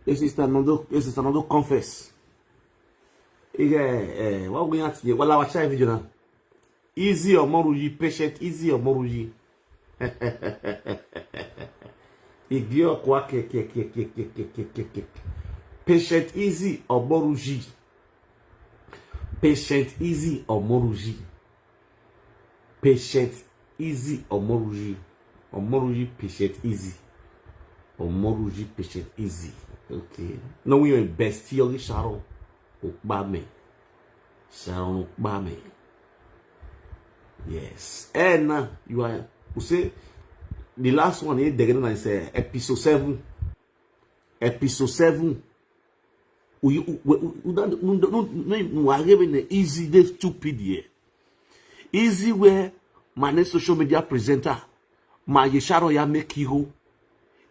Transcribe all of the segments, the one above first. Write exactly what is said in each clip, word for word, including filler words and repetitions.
This is another, this is another confess. Ige, eh, what we at here? Well, our child video now. Easy Omoruyi, patient Easy Omoruyi. Igi okwa ke, ke, ke, ke, ke, ke, ke, ke, ke. Patient Easy Omoruyi. Patient Easy Omoruyi. Patient Easy Omoruyi. Omoruyi, patient Easy. Omoruyi, patient Easy. Okay. No, we are bestie, Sharon Okpame. Sharon Okpame. Yes. And now you are, you say the last one here, they're gonna say episode seven. Episode seven. We, we, we, we don't, we don't, we, we, we are giving the Easy, the stupid here. Easy where my next social media presenter, my Yesharo ya make you.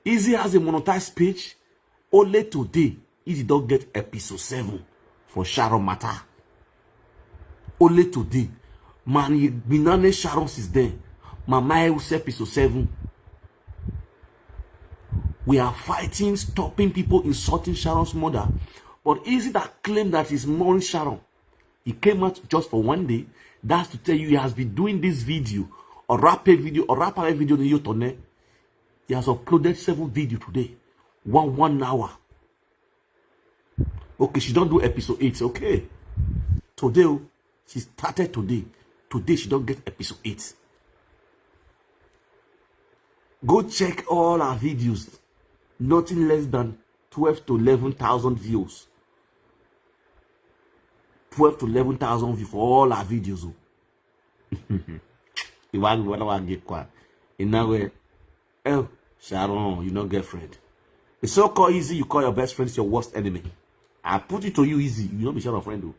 Easy has a monetized page. Only today, Easy don't get episode seven for Sharon matter. Only today. Man, he been on Sharon since then. Mama, I will say episode seven. We are fighting, stopping people insulting Sharon's mother. But Easy that claim that he's mourning Sharon, he came out just for one day. That's to tell you he has been doing this video, or rap a video, or rap a video in Yotone. He has uploaded seven video today. One, one hour. Okay, she don't do episode eight. Okay. Today, oh, she started today. Today, she don't get episode eight. Go check all our videos. Nothing less than twelve to eleven thousand views. Twelve to eleven thousand views for all our videos. Oh. Iwagi, what do I get kwa? In that way, oh, Sharon, you no get friend. It's so called Easy, you call your best friend is your worst enemy. I put it to you, Easy. You no be Sharon friend, though.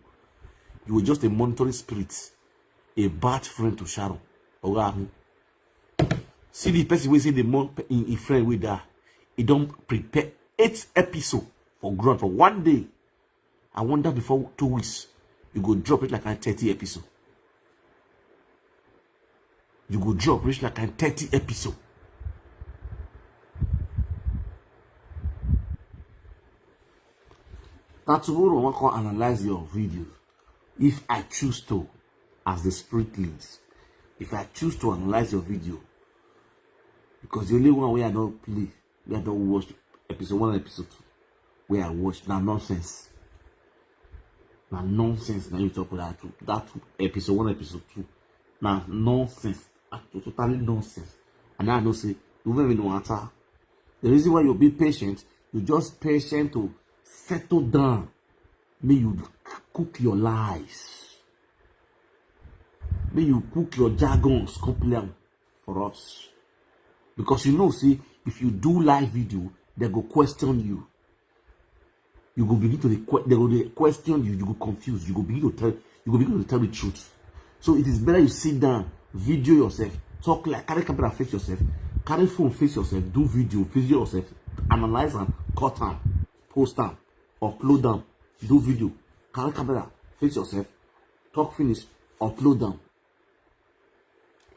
You were just a monitoring spirit, a bad friend to Sharon. Oga, see the person wey say the month in, in friend wey die, he don't prepare eight episode for ground for one day. I wonder before two weeks, you go drop it like a thirty episode. You go drop reach like a thirty episode. Now tomorrow, I want to analyze your video. If I choose to, as the spirit leads, if I choose to analyze your video, because the only one way I don't play, wey I don watch episode one and episode two, wey I watch, na nonsense. Na nonsense na you talk that two, that two, episode one, episode two. Na nonsense. Ah, to-, totally nonsense. And I know say, you even know matter. The reason why you be patient, you just patient to settle down. May you cook your lies. May you cook your jargons, complain for us. Because you know, see, if you do live video, they go question you. You go begin to dey que-, they go dey question you, you go confuse, you go begin to tell, you go begin to tell the truth. So it is better you sit down, video yourself, talk like, carry camera face yourself, carry phone face yourself, do video, video yourself, analyze and cut am, post am, upload am, do video, carry camera face yourself, talk finish, upload am.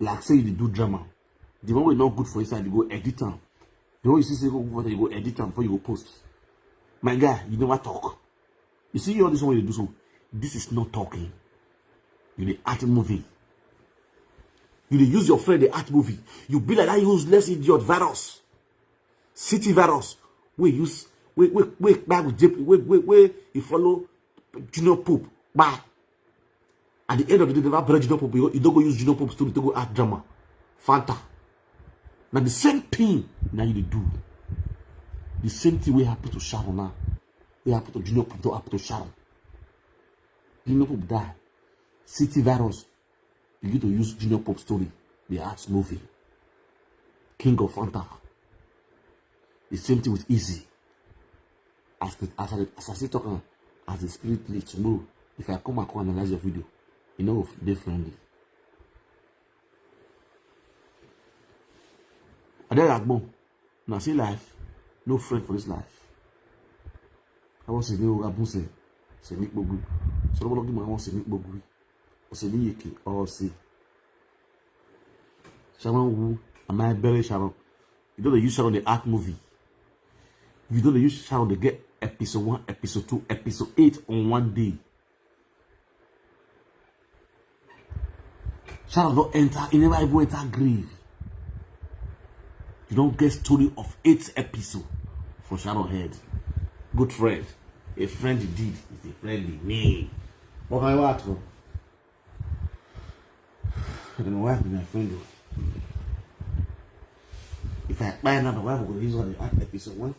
Like say you dey do drama. The one wey no good for inside, you go edit am. The one you see say go good for there, you go edit am before you go post. My guy, you never talk. You see all this one you do so, this is not talking. You dey act movie. You dey use your friend dey act movie. You be like that useless idiot virus. City virus. Wey use, wey, wey, wey, wey, wey, wey, you follow Junior Pope. Bye. At the end of the day, never break Junior Pope. You, you don't go use Junior Pope story to go act drama. Fanta. Now the same thing now you dey do. The same thing wey happen to Sharon now. Wey happen to Junior Pope, don happen to Sharon. Junior Pope die. City virus begin to use Junior Pope story. The art movie. King of Fanta. The same thing with Easy. As the, as I, as I still talk am, as the spirit lead tomorrow, if I come and come analyze your video, you know, dey friendly. Adele Agbo, na see life, no friend for this life. I want to know Abuse, say Nick Bogu. So nobody give my want say Nick Bogu. Say Nick Yeke, or say Sharon Wu, am I bury Sharon? You don't use Sharon the art movie. You don't use Sharon the get Episode one, episode two, episode eight on one day. Sharon don enter, he never even enter grave. You don get story of eight episode for Sharon head. Good friend. A friend indeed is a friend in me. What can you ask for? I don't know why my friend do. If I buy another, why we go use all the act episode one?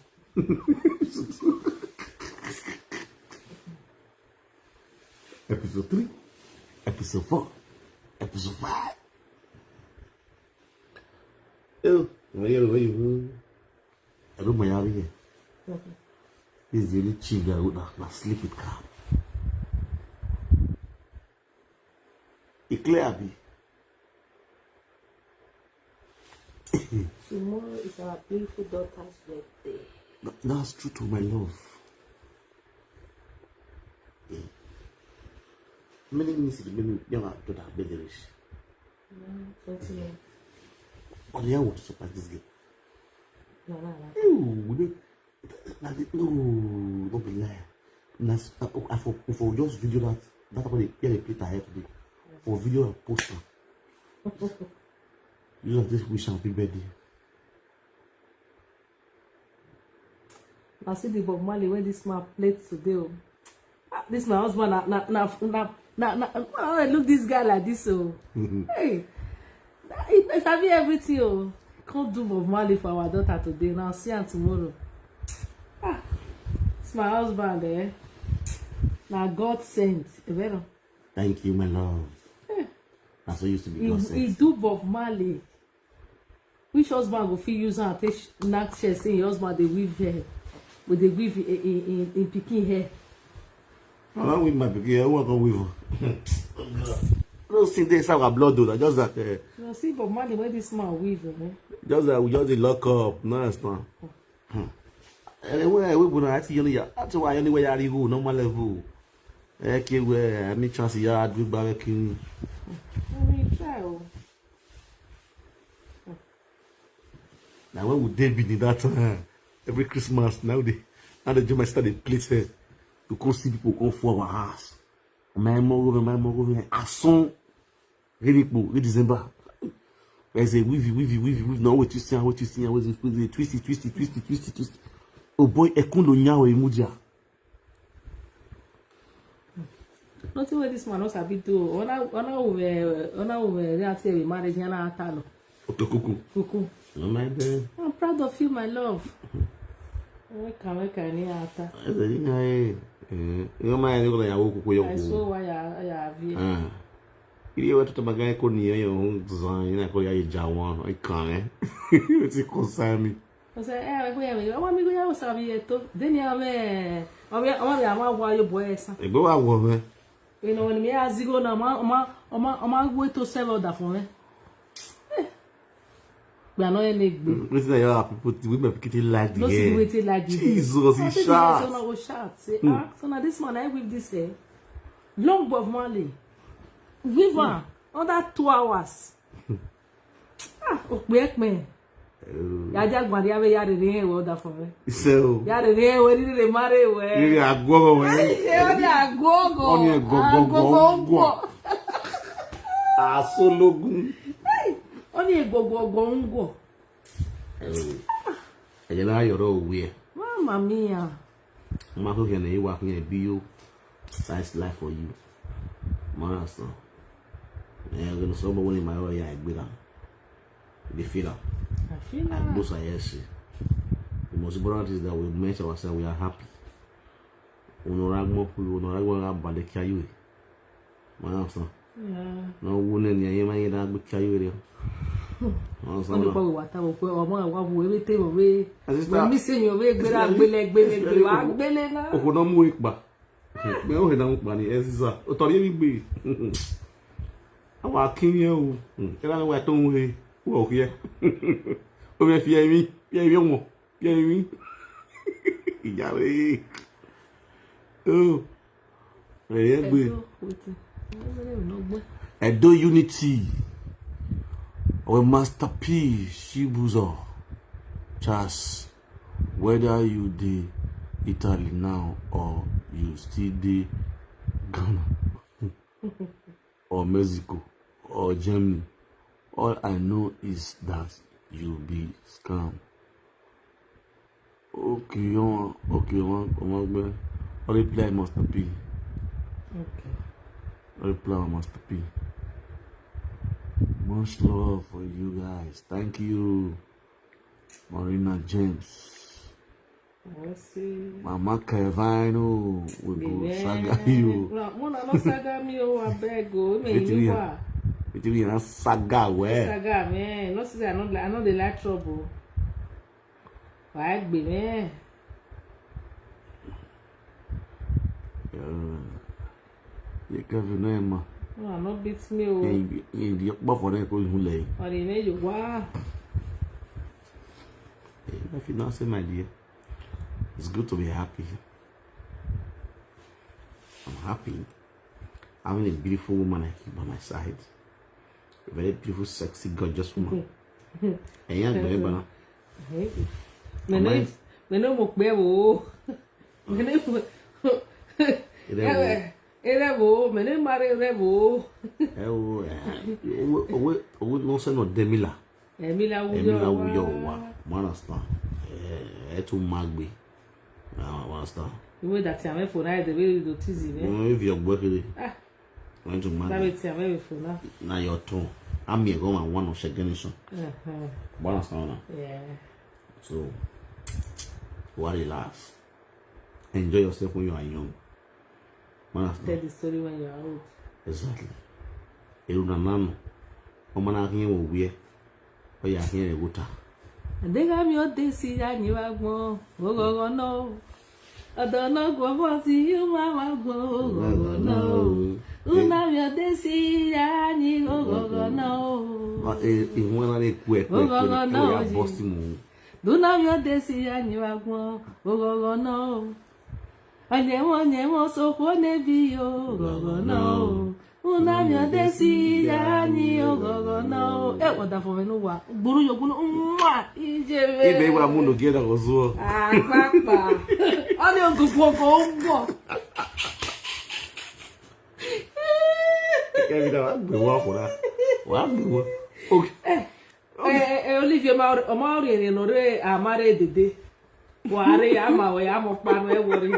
Episode three, episode four, episode five. Oh, where you, where you? I don't mind having here. This is the only chief that would not, not sleep with calm. It clear, abi? Tomorrow is our beautiful daughter's birthday. That's true to my love. Many minutes in the minute, young daughter, baby, reach. Mm, twenty years. But I want to surprise this girl. No, no, no. Ew, we dey, na the, no, don't be lie. Na s- I, I for, I for just video that, that one dey, yeah, dey play her today. For video and post am. You just this wish am happy birthday. I see the Bob Marley where this man played today. Oh. Ah, this my husband. Na, na, na, na, na, na, na, I look this guy like this. Oh, hey, he, he sabi everything. Oh, can't do Bob Marley for our daughter today. Now see her tomorrow. Ah, it's my husband. Eh, now God sent. You better. Thank you, my love. That's what used to be He, God he said. Do Bob Marley. Which husband go fit use am take sh- knack chest say him husband dey weave hair, go dey weave in in in in pikin hair? I don't weave my pikin. I want to weave. No, see, they have a blood though. Just that. Uh, You know, see Bob Marley wey this man weave, eh? Just that we just dey lock up. No understand. Hmm. Anyway, we gonna ask you. That's why anyway I go normal level. Okay, where I mean chance ya do back in. We try. Oh. Now when we dey be that time, every Christmas now they now the Juma start dey play say to come see people come for our house. My mom, my mom, as soon ready for ready December. There's a weavy, weavy, weavy, weavy. Now what you see, what you see, what you see, twisty, twisty, twisty, twisty, twisty. Oh boy, ekundo nyawo imudia. Nothing wey this man no sabi do. Ona ona uwe ona uwe ni ati ebi marriage yana atalo. Otokuku. Kuku. No mind them. I'm proud of you, my love. Weka weka ni ata. I said, you know, eh, eh, you know, my nigga, ya woku ko I yoku. Saw why I I have you. Ah. Ile watu tabagaya ko ni yo zan ina ko ya ija wan. I can't. It's a concern me. I said, eh, we go ya. Wa mi go ya o sabi eto. Then ya me. Obi obi ama wa yo boy esa. Ebe wa wo me. You know when me azigo na ma ma ma ma wait to sell order for me. Eh. We are not any gbe. Listen to your people. We be picking like the No see the air. Waiting like this. Jesus, he shot. So now go shout. Say, ah, so now this man I with this eh. Long Bob Marley. Weave am under two hours. Ah, okpekpe. Ya ja gbadi abe ya de ne we order for me. So, Ya de ne we ni de mare we. you are go away. Ṣé ó ní àgógó? Ó ní àgógó, Àgógó ń àgógó. Gbọ̀. Asologun. Ó ní ìgbògbògbò ń gbọ̀. Ẹ̀yẹ́ náà yọ̀rọ̀ òwe ẹ̀. Mamma mia. Mo máa tó fi ẹ̀nà yìí wá fún yẹn bí yóò. That's life for you. Mo understand. Ẹ̀yẹ́ gẹ́gẹ́ sọ bọ́ wọ́n ní màá yọ̀ ya ẹ̀gbẹ́ rà. They feel am. I feel And like most are yes. The most important is that we make ourselves we are happy. Honorable, honorable, balẹ̀ kí ayé. Mo understand. yeah. Na wo ne ni ayé máa yẹ dá gbé kí ayé rẹ̀. Mo Wọ́n ní understand. pọ̀ wà táwọn pé ọmọ àwa wo ewé tèwọ̀ wé. My sister, Mi sèyàn wé gbéra gbélé gbélé gbélé wà gbélé náà. Oko na mu ipa. Me o he na mu pa ni ezisa. O tori mi gbe. Awa kin ye o. Kela ni wa to un he. Wo o ye. O me fi emi, fi emi won. Fi emi. Ìyá rẹ̀. Oh. Ẹ̀yẹ́ gbé. Ẹjọ́ wetin? Ẹjọ́ lè ná gbọ́. Edo Unity. Our masterpiece, Shibuzo. Charles, whether you dey Italy now, or you still dey Ghana or Mexico or Germany? All I know is that you be scam. Okay, you want, okay, you want, you want me? Reply Master P. Okay. Reply Master P. Much love for you guys. Thank you, Marina James. I see. Mama Kevino, we go saga you. Mona, no saga me, oh, I beg, oh, me, Wetin you we are. Wetin we na saga where? Saga, man. No say I no, I no dey like trouble. Why be man? Ye Kevin no ma. No, no beat me, oh. Ye ye ye kpa for na ko ihun le. Or they make you wow. If you not say, my dear, it's good to be happy. I'm happy having a beautiful woman like you by my side. A very beautiful, sexy, gorgeous woman. Ẹ̀yin àgbẹ̀ ẹ̀ bá Hey. Me no, me no mo pe wo. Me no mo. Ẹ wo. Ere wo, me no marry ere wo. Ẹ wo owó owó owó ló ń sẹ́nà dẹ́mílà. Emila Ẹ̀mí la wuyo. Wuyọ̀ wà. Mo understand. Ẹ tún máa gbé. Mo understand. Iwe that I'm for now, the way you do teasing, eh? Wọ́n fi ọ̀gbẹ́ kiri. Ah, Wọ́n tún máa that gbé. way I'm for now. Na your turn. I'm here going one of second nation. Uh-huh. Mo understand now. Yeah. So, why relax? Enjoy yourself when you are young. Man, Tell the story when you are old. Exactly. Eru na nanu. Ọmọ na hin wo wie. Oya hin e wuta. Adega mi o de si ya ni wa gbon. Ogogo no. Odo no gwo mo si yu ma wa gbon. Ogogo no. Una mi o de si ya ni ogogo no. Ma e e won na le ku e ku e ku e ya boss mu. Duna mi o de si ya ni wa gbon. Ogogo no. Anyemo anyemo so ko ne bi yo. Ogogo no. Una mi o de si ya ni ogogo no. E wo da fo me no wa. Gburu yo gunu. Mwa. Ije me. Ibe wa mu no ge da go zuo. Ah, papa. Oni o gugu ogo ngbo. Ke mi da wa gbe wa ko da. Wa gbe wa. Okay. Eh, eh, eh, Olivier, ma, ma, ma, no re, amare dede. Ware, ama, we, amo, pa, no, e worry.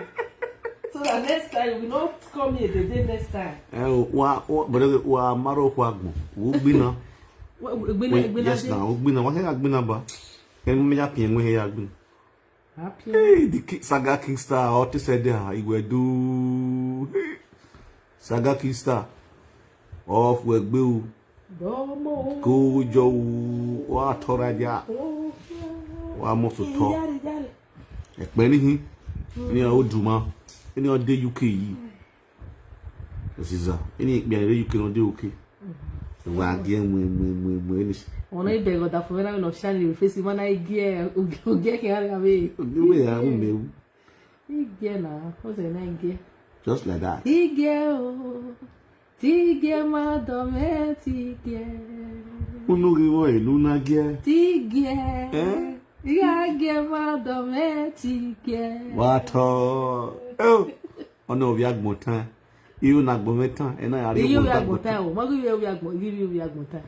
So that next time we not come here the day next time. Eh, wa wa but wa maro kwa gbo. Wo gbi na. We, we, we, Wait, we, yes na. Wo gbi na. Wa ke ga gbi na ba. Ke mi ya pin we ya gbi. Happy. Hey, the Ki- Saga King Star, what you said there, he will do. Hey. Saga King Star, off we gbeu, Domo. go jo, wa tora ja, wa mo so to. Yari, yari. E pe ni hin, ni o duma, ni o de U K yi. This is a, ni pe de U K no de U K. Wa ge mu mu mu mu ni. Ona ibe go da fo na no shani face mana igi e, oge ke ara me. Ni we ya mu me. Ige na, o se na ige. Just like that. Tige o, tige ma do me tige. Unu ri wo elu na ge. Tige. Eh? Ige ma do me tige. Wa to. Oh. Ona obi agbon tan. Iyo na agbon me tan. E na ya ri Iyo ogbon wi ta agbon agbon tan. Tan o, ma wi wi agbon, igi wi wi agbon tan.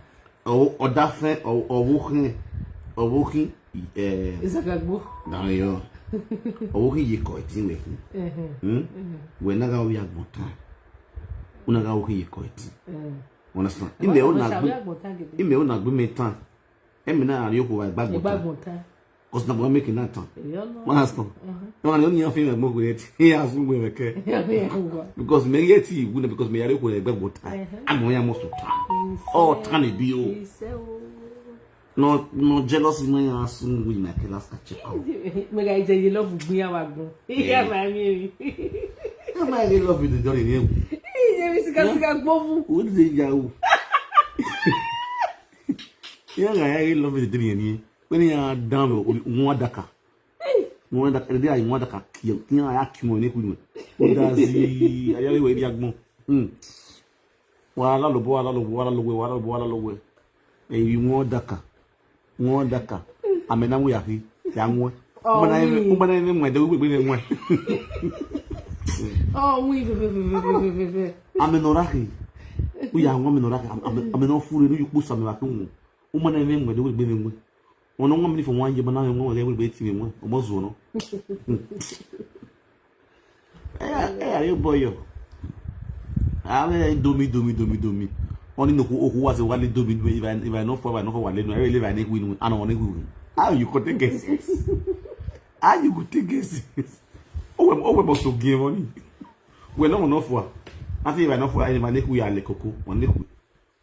Owo oda fe owo kin eh Isakagbo. na yo. Owo kin ye ko tin we kin. Eh. Hmm? We na ga obi agbon tan. Una ga owo kin ye ko tin. Eh. Understand? Ime o na Wa gbe. wi agbon tan gidi. Ime o na gbe me tan. Emi na ari oko wa gbagbo Igba tan. agbon tan. Cause na bo make na tan. Iyo no. Understand? No na ni afin me mo gbe ti. Ya su gbe me ke. Because me ye ti iwu na because me ari oko le gbagbo tan. Eh. Agbon ya mo so tan. O tan ni bi o. Ise o. No no jealousy me ya sun we na ke last check out. Me ga ije ye love gbin awa gbon. Iya ma mi mi. Am I really love you the journey name? Ije mi sika sika gbovu. What did they go? Yeah, I really love you the journey. When you are down with one daka. One daka, the day I want daka kill. Kill I act you on it. What does he? I really wait ya gbon. Hmm. Wa la lo bo, wa la lo bo, wa la lo we, wa la lo bo, wa la lo we. E yi won daka. Won daka. Amena mu ya fi. Ya won. Oh, Umana eme, we. Umana eme mwe, de ugbe eme mwe. Oh, we, ve, ve, ve. Amenoraki. Uya, amenoraki. Amenoraki. Uyu kusa me wakimu. Umana eme mwe, de ugbe eme mwe. Ono nwa mini for one year, but now nwa le ugbe ti me mwe. Omo zuo no. Eh, eh, you boy yo. Ah, eh, domi, domi, domi, domi. Only no ku oku was a wale domi. If I, if I not for, if I not for wale, no, I really, if I need win, I don't want to win. How you could take guesses? How you could take guesses? Oh, we, oh, we must give money. We no, no for. I think if I not for, I need money. We are le coco, money.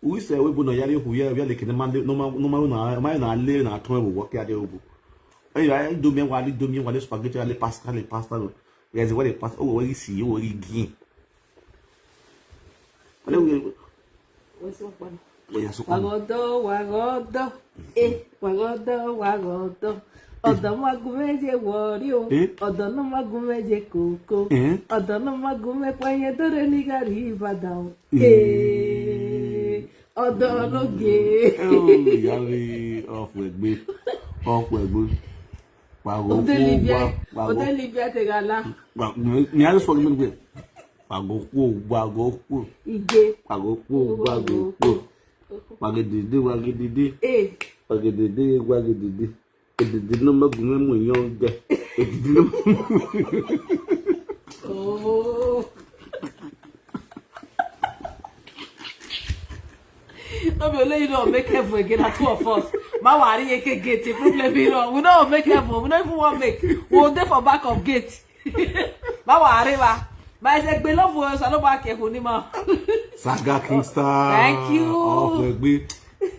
We say we bono yari ku ya, we are like no man, no man, no man na, man na le na to we work ya de obu. Eh, ya domi, wale domi, wale spaghetti, wale pasta, le pasta. Yes, what a pasta. Oh, we see, we gin. Wale we. What's up, man? Oya, so come. Wagodo, wagodo, eh, wagodo, wagodo. Ọdọ magu meje wori o. Eh? Ọdọ no magu meje koko. Eh? Ọdọ no magu me kwanye dore ni gari Ibadan o. Eh. Eh. Ọdọ no ge. Oh, yari, off we gbe. Off we gbe. Pago. Ode ko Libya, gba, pago. Ode Libya te gala. Gba, mi, mi a just forgive me. Pago ko, pago ko. Ige. Pago ko, pago ko. Wagedede, wagedede. Eh. Wagedede, wagedede. Edede no magu me mo yonge. Edede no. Oh. No be only you don't make heaven again, na two of us. Ma wari eke gate, the problem is no. We don't make heaven. We don't even want make. We will dey for back of gate. Ma wari wa. Ma ese gbe love for us. I don't back here, Hunima. Saga King Star. Thank you. Oh, we, we.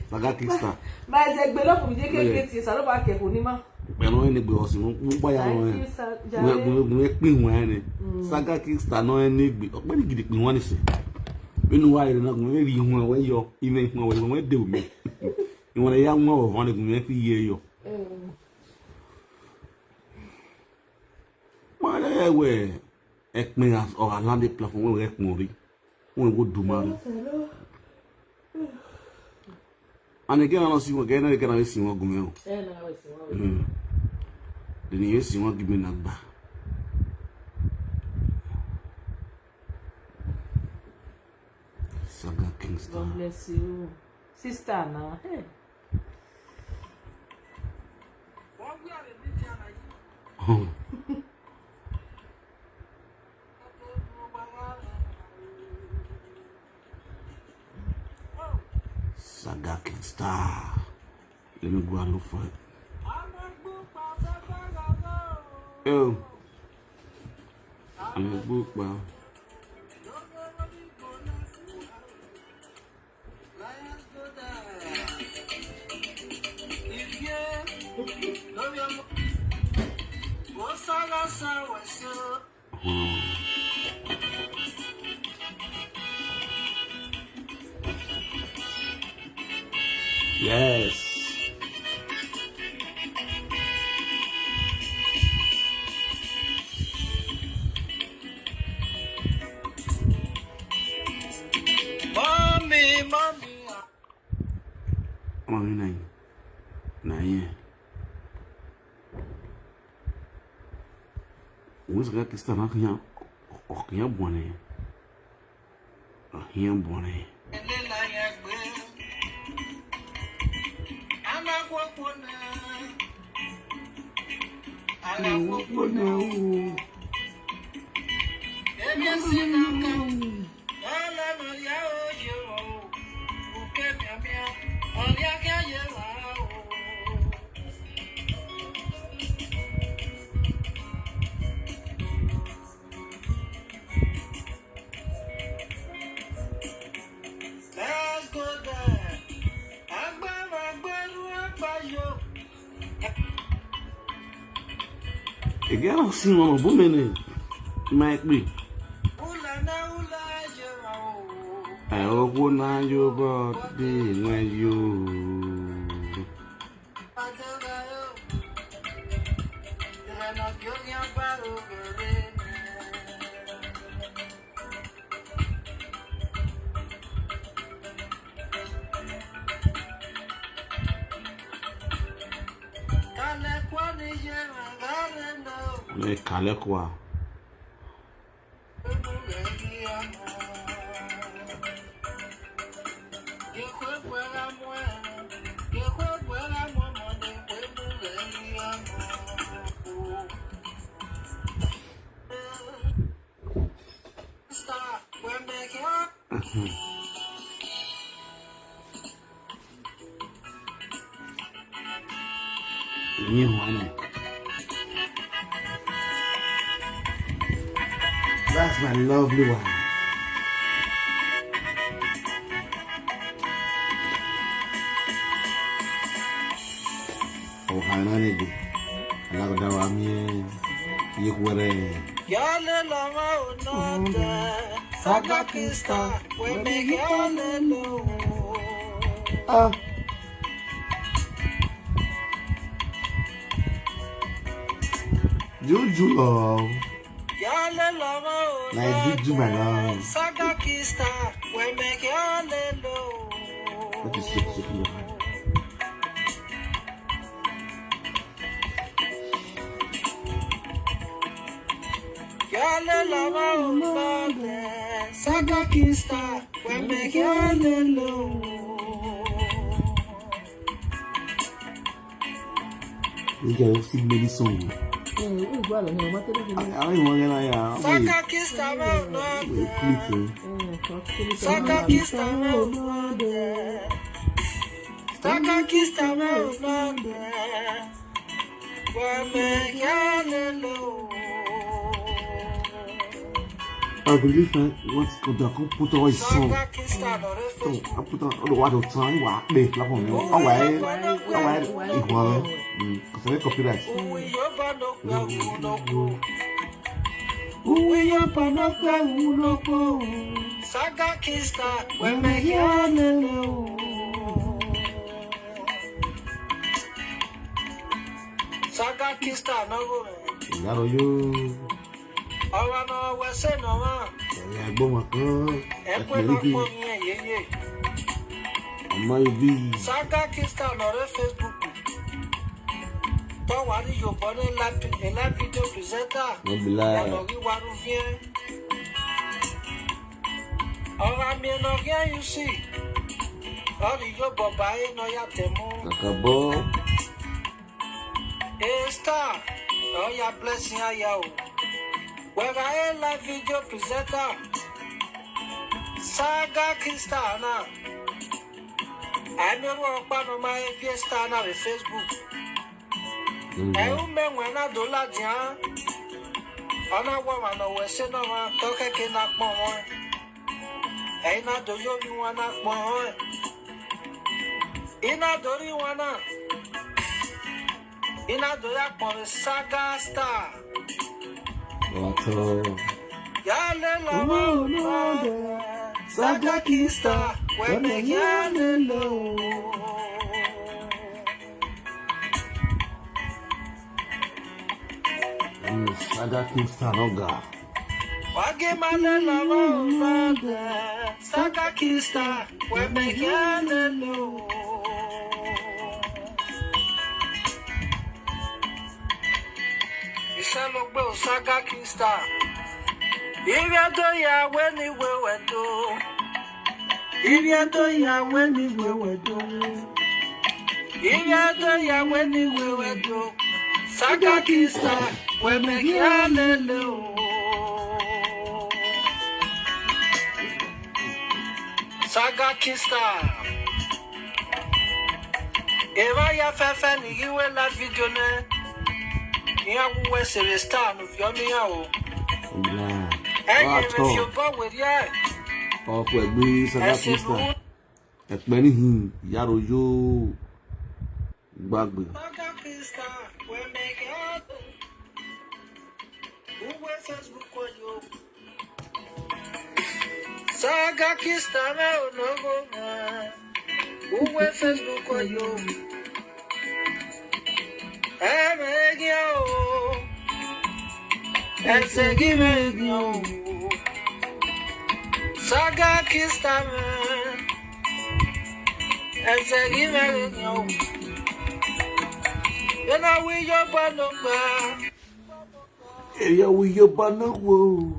Saga King Star. Ma ese gbe love for me. Eke gate, I don't back here, Hunima. Pẹ̀lú ẹni gbé ọsìn mú púpọ̀ yà wọ́n yẹn. Thank you, sir. Gùnmẹ́ gùnmẹ́ gùnmẹ́ pín wọn yẹn ni. Mm. Saga King Star náà ẹni gbé ọ̀pẹ́ ní gidi pín wọn nìsín. Inú wa yẹn náà gùnmẹ́ rí ìhun ẹ̀wẹ́ yọ ìmẹ̀ ìhun ẹ̀wẹ́ ìhun ẹ̀wẹ́ dé omi. Ìwọ̀n ẹ̀yà wọn ọ̀rọ̀ wọn ni gùnmẹ́ fi yẹ yọ. Mm. Wọ́n rẹ̀ ẹ̀wẹ̀ ẹ̀pin ọ̀rọ̀ aláǹdé platform wọ́n rẹ̀ pọ̀ rí. Wọ́n rẹ̀ wọ́n dùn máa ń. And again, I don't see one again, again, I see one gumel. Eh, na we see one. Mm. Then you see one give me nagba. Saga King Star. God bless you. Sister na. Hey. Oh. Saga King Star. Let me go and look for it. Yo. I'm a book, bro. Hmm. Yes. Mommy, mommy. Mommy, nine. Nine. Who's got this time? I can't. I can't born it. Ahia bɔne. Awokpona o. Let's go there. Agbára gbẹ́rú àgbáyọ. Ị ga-arụsị nwa ọ bụ mene ma ekpe. Ụla na ụla jere o. Ewokwu na yobo dị nwe yo. Ẹ kàlẹ́ kọ́ wa. New one. That's my lovely one. Oh, Hannah, nigga. Alagoda wa mi, eh, yekwere. Yale lama onata, Saga Kista, we make yale lo. Ah. Juju love. Yale lama onata. Na Juju, my love. Saga Kista, we make yale lo. What is it? Yale lama umade, Saga Kista, we make yale lo. This guy will sing many songs. Eh, who go along here? What tell you? I, I don't even want to hear. Saga Kista, we umade. Wait, please, eh. Eh, Saga Kista, we umade. Saga Kista, we umade. I believe I want to come put our song. So I put on all the word of time. Wa pe la for me. Oh, why? Oh, why? It was. Mm, 'cause I copyright. Uwe yo pa no pe uno po. Saga Kista, we make yale lo. Saga Kista no go. Yaro yo. Ọwa no we se no wa. Ẹ̀yà gbọ́mọ kan. Ẹ pé na pọ̀ ní ẹ̀yẹ́yẹ́. Ọmọ ibi. Saga Kista lórí Facebook. Tọ́wárí Yorùbá ní live, live video presenter. No be lie. Yàtọ̀ rí Warú fíẹ́. Ọ̀rọ̀ àmì ẹ̀nà rí U C. Lórí Yorùbá báyìí náà yà tẹ̀ mú. Kàkà bọ́. A star, oh yeah, blessing aya o. Wega a live video presenter. Saga Kista na. Amiru okpa no ma evi star na we Facebook. Mm. E ume nwe na dola dia. Ona wa ma no we se no ma toke ke na pon won. E na do yo mi wa na pon won. Ina dori wana. Ina dori akpọrọ Saga Star. Ọtọ. Yale lama onade. Saga Kista. Weme yale lo. Mm, Saga Kista no ga. Wage male lama onade. Saga Kista. Weme yale lo. Isalogbe o Saga Kista. Iri ado ya weni wewe do. Iri ado ya weni wewe do. Iri ado ya weni wewe do. Saga Kista. Weme yale lo. Saga Kista. Eva ya fefe ni iwe la video ne. Ni awu we sere star no fi omi ya o. Nah. Enye me fi obo we ri e. Ọkọ ẹgbẹ́ Saga Kista. Ẹ̀pẹ́ níhìn yàrá yóò gbàgbé. Saga Kista, we make it. Uwe Facebook yo. Saga Kista me onogo ma. Uwe Facebook yo. Emegio. Esegi megio. Saga Kista me. Esegi megio. Yena wi yo bano ba. Area we your banner whoa.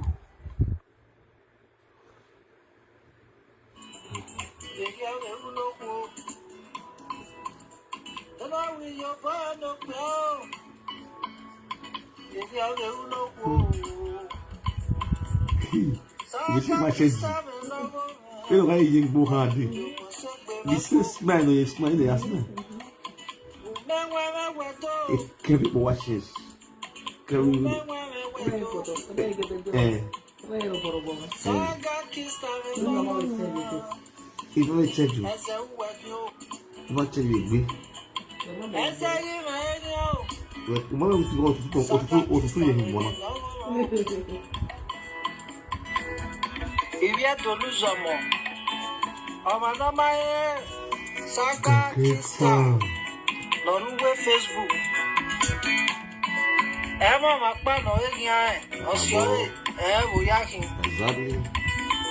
Wetin ma ṣe jù? Kí ló ká yẹ gbó ha dé? The same smile ló yẹ smile ló yà smile. Kẹ́mi mo wá ṣe. Kẹ́mi ẹ̀. Ìfẹ́ lè tẹ́jú. Ìfẹ́ lè tẹ́jú ìgbé. Ìmọ̀lẹ́ òtútù òtútù òtútù òtútù yẹn ń wọ̀nà. Ìwé Tolúzọmọ. Ọmọ náà máa ń Saga Kista. Lọ́rùwé Facebook. Ẹ mọ̀ máa pààlọ́ èèyàn ẹ̀. Ọ̀sẹ̀ ọ̀rẹ́ ẹ̀ wò yá kí n. Exactly.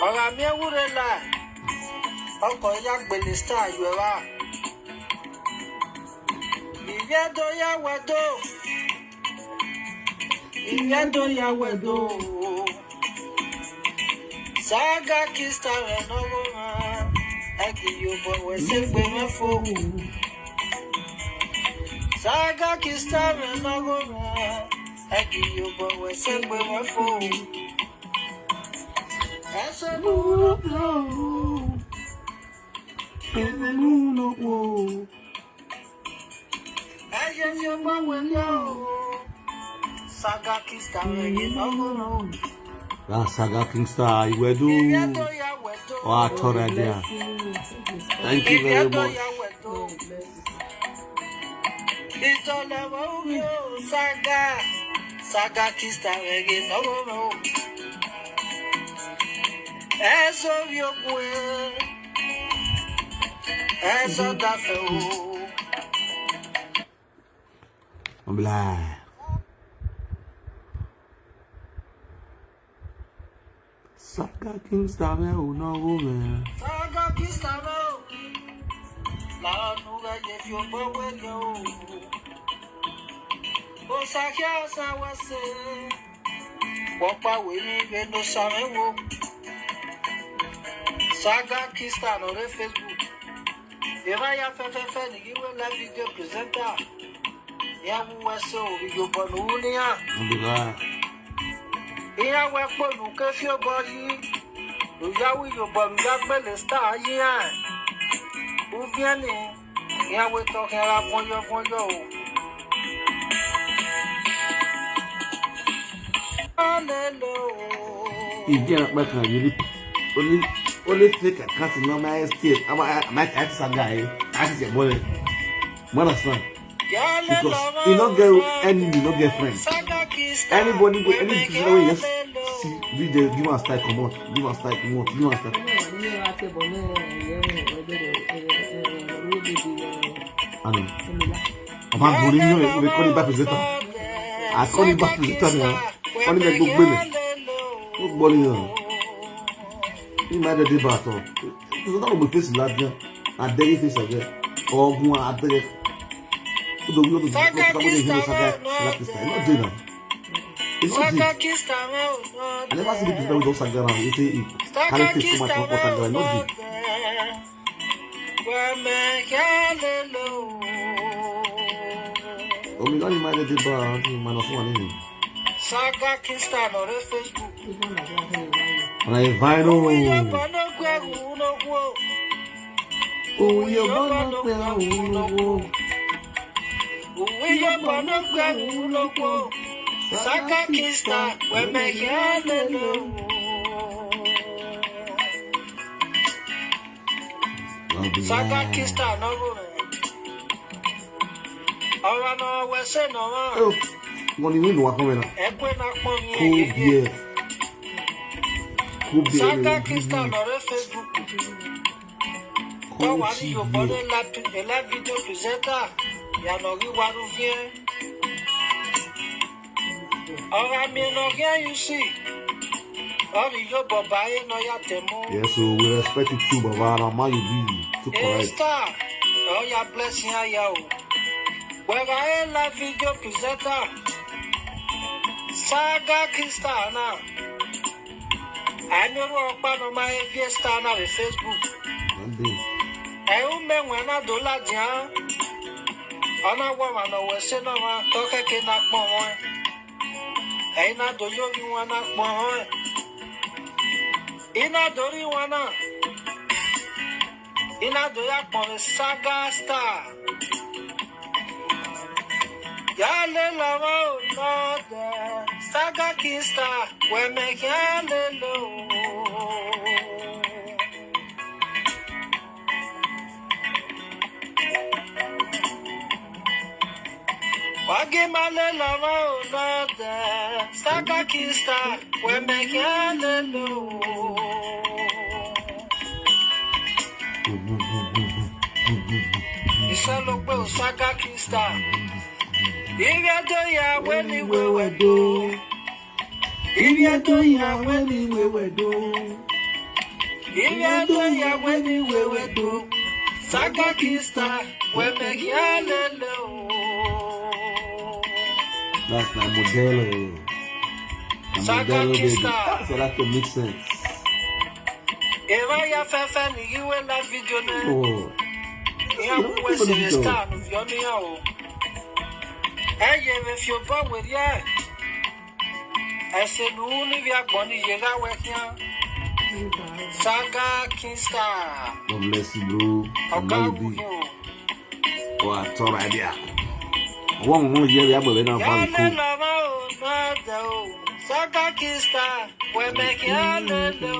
Ọ̀rọ̀ mi ewúrẹ́ la. Ọkọ̀ ya gbèlè star yóò wá. Ìyá tó yá wẹ̀ tó. Ìyá tó yá wẹ̀ tó. Saga Kista rẹ̀ náwó rán. Ẹ kì yóò bọ̀ wẹ̀ sí pé wọ́n fò. Saga Kista rẹ̀ náwó rán. Ẹ kì yóò bọ̀ wẹ̀ sí pé wọ́n fò. Ẹ ṣe mú lọ́kàn. Ẹ ṣe mú lọ́kàn. Ẹ ṣe tí ó bá wẹ̀ lọ. Saga Kista rẹ̀ yìí náwó rán. Ah, Saga Kista, Iwedu. Ìyá tó yá wẹ̀ tó. Oh, I thought I did. Thank you very much. Ìtọ́lẹ̀wọ̀ orí o, Saga, Saga Kista reggae sọ́wọ́ mọ́ o. Ẹ sórí okun ẹ, ẹ sọ́dà fẹ́ o. I'm like, Saga Kista rẹ̀ ò náwó rẹ̀. Saga Kista rẹ̀ ò. Làánú rẹ̀ yẹ fi ọgbọ́n wẹ̀lẹ̀ o. Òṣàkí ọ̀sán wẹ̀ ṣe. Wọ́n pàwé ní ìwé ló sáré wo. Saga Kista lórí Facebook. Ìráyà fẹ́fẹ́fẹ́ nìyí wé live video presenter. Ìyá wúwẹ́ sọ òbí yóò bọ̀ nù wú níyà. Ìyá wẹ́ pọ̀ nù kẹ́fí ọ̀bọ yìí. Ìyá wú yóò bọ̀ nù yá gbẹ̀lẹ̀ star yìí hàn. Uviẹ́ni, ìyá wẹ́ tọkẹ́ ra fọyọ́ fọyọ́ o. Hallelujah. Ìdí ẹ̀rọ pẹ́ kan yìí, ó ní, ó ní fake account ní ọmọ S T S, ọmọ, ọmọ, ọmọ, ọmọ, Saga yìí, àti ìṣẹ̀bọ̀ rẹ̀. You understand? Because he no get enemy, no get friend. Anybody go, any business wey you see, video, give am style comot, give am style comot, give am style. I know. Ọmọ àgbòrí yín ò lè kọ́ ní bá presenter. Àkọ́ ní bá presenter ni wọ́n ní bẹ́ẹ̀ gbogbo èlé. Ó gbọ́ nìyẹn. Ní ìmọ̀ ẹ̀dẹ̀ dé bá a tọ̀. Presenter ló mú face ládìyàn. Adẹ́rẹ́ face ọ̀gẹ́. Ọ̀gùn adẹ́rẹ́. Ó dòwú ló dòwú ló dòwú ló dòwú Saga Kista. Ẹ má dé náà. Ẹ má dé. I never see the presenter with Saga now. He say he carry face come out for Saga. Ẹ má dé. Omi lọ́ni máa dé dé bá a ní ìmọ̀ náà fún wa nínú. Saga Kista lórí Facebook. Ọ̀nà ìváínù. Òun yóò bá lọ pé òun lówó. Òun yóò bá lọ pé òun lówó. Saga Kista wẹ̀mẹ̀ yá lélẹ̀ o. Saga Kista lọ́rùn rẹ̀. Ọ̀rọ̀ náà wẹ̀ ṣe náà wá. Wọ́n ní wíìlì wá fún mi náà. Ẹgbẹ́ náà pọ̀ ní Kó ẹ̀yẹ. Bí ẹ. Kó bí ẹ Saga lè Kista bí. Lórí Facebook. Kó Tọ́wọ́ sí ní Yorùbá bí ẹ. Ní live, live video presenter. Ìyànà rí wa ló fi ẹ́. Ọ̀rọ̀ mi lọ rí ẹ̀yìn sí. Ọ̀rọ̀ yóò bọ̀ báyé náà yà tẹ̀ mú. Yes, so we respect you too, Baba. Na man you be. Too correct. Star, oh yeah, blessing aya o. Wẹ̀rẹ̀ ayé la video presenter. Saga King Star na. Anyị ruo ọkpa nọ ma evie star na the Facebook. Ewu menwe na dola ji ha. Ọ na-agwa ma na owe se na ma tọka ke na-akpọ nwa. Eyi na do yo ri nwa na-akpọ nwa. Ị na-adori nwa na. Ị na-adori akpọ Saga Star. Ya le lama o na de. Saga King Star. We me ya le lo. Wagi ma le lama o na de. Saga King Star. We me ya le lo. Isalo pe o Saga King Star. Iri ado ya we ni we we do. Iri ado ya we ni we we do. Iri ado ya we ni we we do. Saga King Star. We me ya le lo. That's my modelo. My Saga modelo King baby. Star. So that can make sense. Eva ya fefe ni iwe la video na. Oh. Ya kuwe se star no vio ni ya o. Eye me fio ba we ya. Ese nu ni via gboni yega we kian. Saga King Star. God bless you, bro. Oga Amaobi. Wuyo. Wa tọrọ idea. Wọ́n mú yẹ ya gbẹ̀rẹ̀ náà fa mi kú. Yálẹ̀ lọ́wọ́ o, náà dẹ̀ o. Saga King Star, we me ya le lo.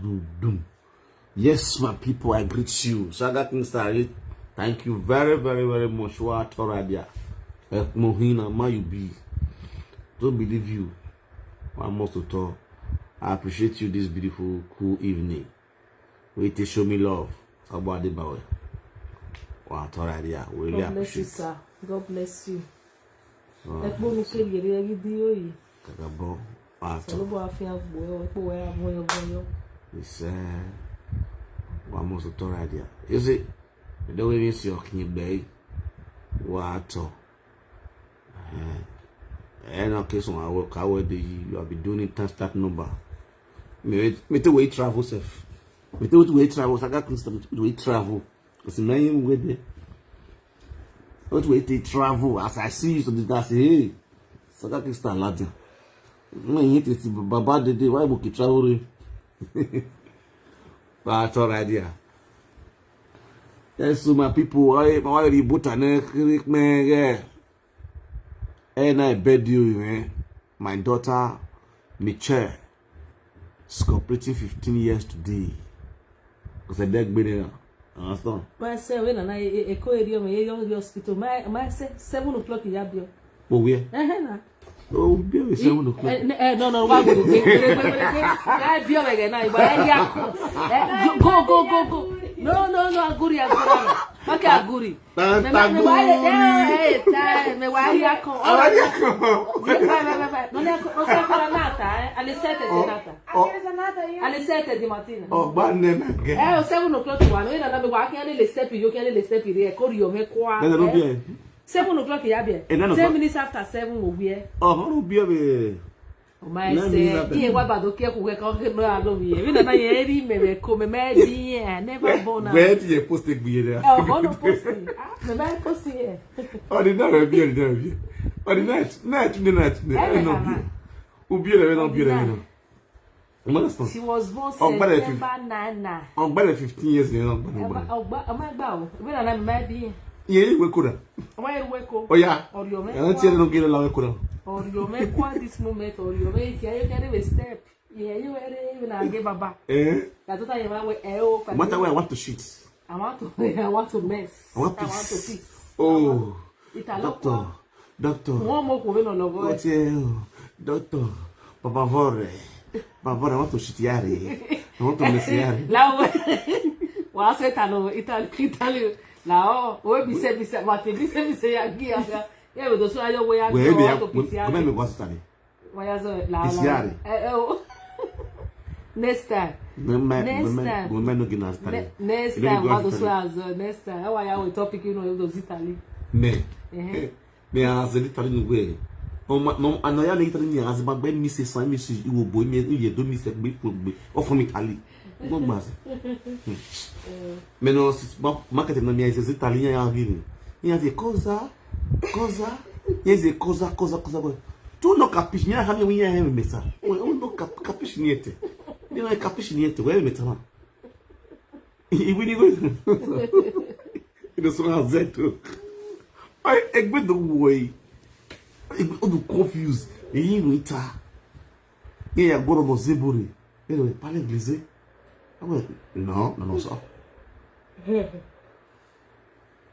Dum, dum. Yes, my people, I greet you. Saga King Star, eh, thank you very, very, very much. Wa tọrọ idea. Ekmohina, ma you be. Don't believe you. I must to talk. I appreciate you this beautiful, cool evening. Wait to show me love. Sabo Adebawe. Wa tọrọ idea. We really God bless you, appreciate. Sir. God bless you. Oh, ekpo mi ke yere egi di oyi. Kaka bon. Wa tọ. Sọlọ bo afia gbo e, ekpo we abo yo bo yo. Ise. Wa must to tọrọ idea. You see, the way we see okin gbe. Wa tọ. Eh, eh, no case on our work, how well do you, you have been doing it, time start number. Me, me tell we travel safe. Me tell we travel, Saga King Star, me tell we travel. Because me, you wait there. What we take travel, as I see you, so I say, "Hey, Saga King Star, Ladia." Me, you take Baba Dede, why we keep travel? But all right, yeah. Yes, so my people, why, why the butter, ne, kiri, me, yeah. And I beg you, eh? My daughter, Michelle, is completing fifteen years today. Because I beg me now. Understand? But I say, when I, I, I call you, I, I, hospital. My, my say, seven o'clock, you have your. But where? Eh, eh, na. Oh, be at seven o'clock. Eh, eh, no, no, why would you? Why be awake at night? Why you are, eh, go, go, go, go, go. No, no, no, Aguri, Aguri. Okay, Aguri. Tan, me, me, tan, me, why, eh, eh, eh, me, why you are come? Why you are come? Bye, bye, bye, bye. No, no, no, no, no, no, eh, alle sette di mattina. Oh. Alle sette di mattina. Oh, but then again. Eh, seven o'clock, one. You know, me, why can't they step you? Can't they step you? They call you, me, kwa. Then I don't be. Seven o'clock, yeah, be. Eh, nine o'clock. Ten minutes after seven, we be. Oh, I don't be. O ma ese, iye wa bado ke ku ke ko ke no alo mi. Mi na na ye ri me me ko me me di ye, never born. Where do you post it, be there? Oh, born post. Ah, me me post here. Oh, the night be, the night be. Oh, the night, night, the night, the night. No be. Ubi le, no be le, no. You understand? She was born September nine. Ọgbà fifteen years ni, ọgbà ni. Ọgbà, ọgbà, ọmọ ẹgbà o. Ìwé nàná mi máa bí. Iye ìwé kódà. Ọmọ ìwé kó. Oya. Ọ̀rìọ̀mẹ́. Ẹ̀rọ tí ẹ lọ gé lọ làwọn kódà. Ọ̀rìọ̀mẹ́ kó at this moment, ọ̀rìọ̀mẹ́ ìkí ayé kẹ́rẹ́ wẹ̀ step. Ìyẹn yóò wẹ̀ rẹ́ ìwé náà gé bàbá. Eh? Yàtọ̀ táyé máa wẹ̀ ẹ̀ o. No matter where I want to shit. I want to, I want to mess. I want peace. I want to peace. Oh. Italo doctor, doctor. Wọ́n mọ̀ kò wé lọ lọ́wọ́. Ó ti ẹ̀ o, doctor, bàbá vore, bàbá vore, I want to shit yare, I want to mess yare. Láwọ̀ wàá ṣe ta lọ Italy, Italy. Làwọn òwe bí sẹ́ bí sẹ́ wà tẹ̀ bí sẹ́ bí sẹ́ yà gí àga. Yẹ ìwé tó sún ayọ̀ wẹ̀ yà gí ọ̀wá tó pìtì yare. Wẹ́ẹ́ mi wá sí tàbí. Waya zo la la. Isiari. Eh, eh, oh. Next time. Women, Next women, time. Women no get Italy. Ne- next You know, time you wa go to Italy. As next time, how are you with topic? You know, those Italy. Ne. Eh. Ne as Italy no way. Oh my, no, and I Italy ni as my baby misses, I miss you, boy, me, you do miss it, be put be. Oh, from Italy. Go mas. Me no, market na me is Italy ya gini. Ya de cosa, cosa. Yes, de cosa, cosa, cosa. Tu no capisci, mi ha mi ya me sa. Oh, no cap- capisci niente. Mi no capisci niente, where me tama. I wini go. Ino so na zeto. Ai, egbe do woi. Egbe o do confuse. Eyi no ita. Ye ya goro mo zebore. Ino pale glize. Awe, no, no, no so.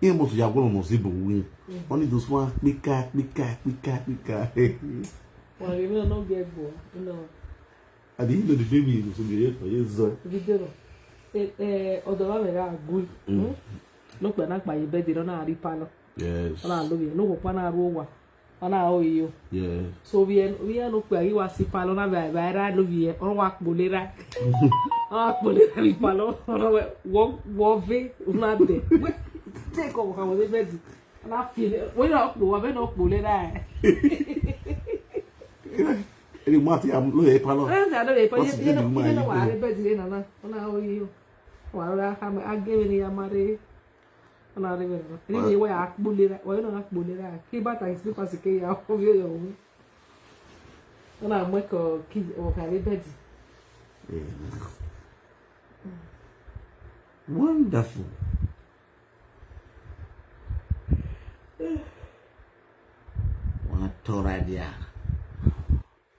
Ye mo ya goro mo zebore wi. Only those one kpika kpika kpika kpika. Well, you know, no get go. You know. At the end of the day, me so ye for yes. Video. Eh, eh, ọdọ ba me ga agui. No pe na pa ibe di na ri pa lo. Yes. Na lo bi no ko pa na ro wa. Ona o yo. Yeah. So we we no pe ri wa si pa lo na ba ba ra lo bi e. O wa po le ra. O wa po le ra ri pa lo. O wa wo wo ve na de. We take o ka wo de be di. Na fi. We no po wa be no po le ra. Any matter I'm lo e pa lo. Eh, I don't know. What's the You name, know, you know man? what? I bet you know. Ona o yo. Wa ra ka me agere ni amare. Ona re me. Ni ni wa akpulera. Wa no akpulera. Ki ba ta slippers ke ya o yo yo. Ona mo ko ki o ka re bed. Yeah. Wonderful. What a idea.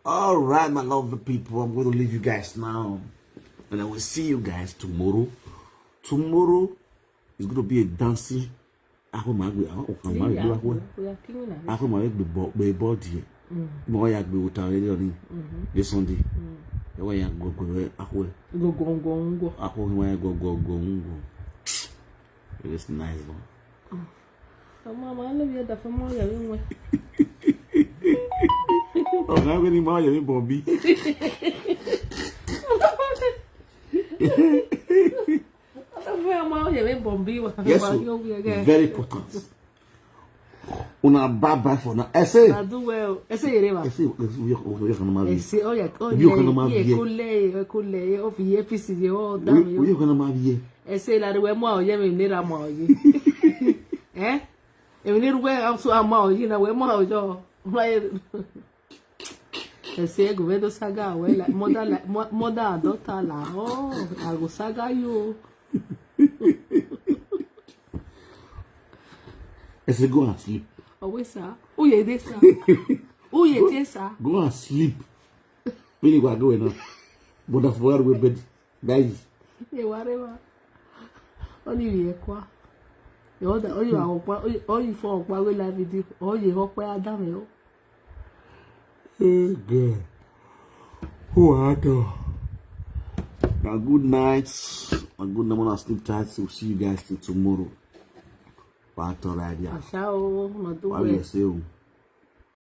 All right, my lovely people, I'm going to leave you guys now, and I will see you guys tomorrow. Tomorrow is going to be a dancing. Ako magbe, ako magbe, ako. We are killing her. Ako magbe bo be body. Mo ya gbe uta re ni this Sunday. E wa ya go go ako. Go go go go. Ako wa ya go go go go. It is nice one. Mama, I love you. That for more you. Oh, now we need more you Bobby. Mama, you Bobby. Yes, sir. Very important. Una bye bye for now. I say, I do well. I say you I say, we are going to marry. Ese oya Obi o kan ma ye bi e. Ko le ko le o fi A P C ye o da We mi we o. Are going to marry. Ese la de we mo o ye mi nira mo ye. Eh? E mi ni ruwe am so am o yi na we mo o yo. Ese go we do saga we la mother la mo- mother and daughter la. Oh, I go saga you. I say, go and sleep. Owe sa. Uye de sa. Uye de sa. Go and sleep. Really go go now. But that's for we bed. Guys, Ye whatever. Only we kwa. Yo da oyi wa okwa oyi fo okwa we live video. Oyi okwa adam yo. eh, good. Who are to? Now good night. And good night. Wanna sleep tight. So we'll see you guys till tomorrow. What a idea. Asha o, ma do Why we. We say, oh,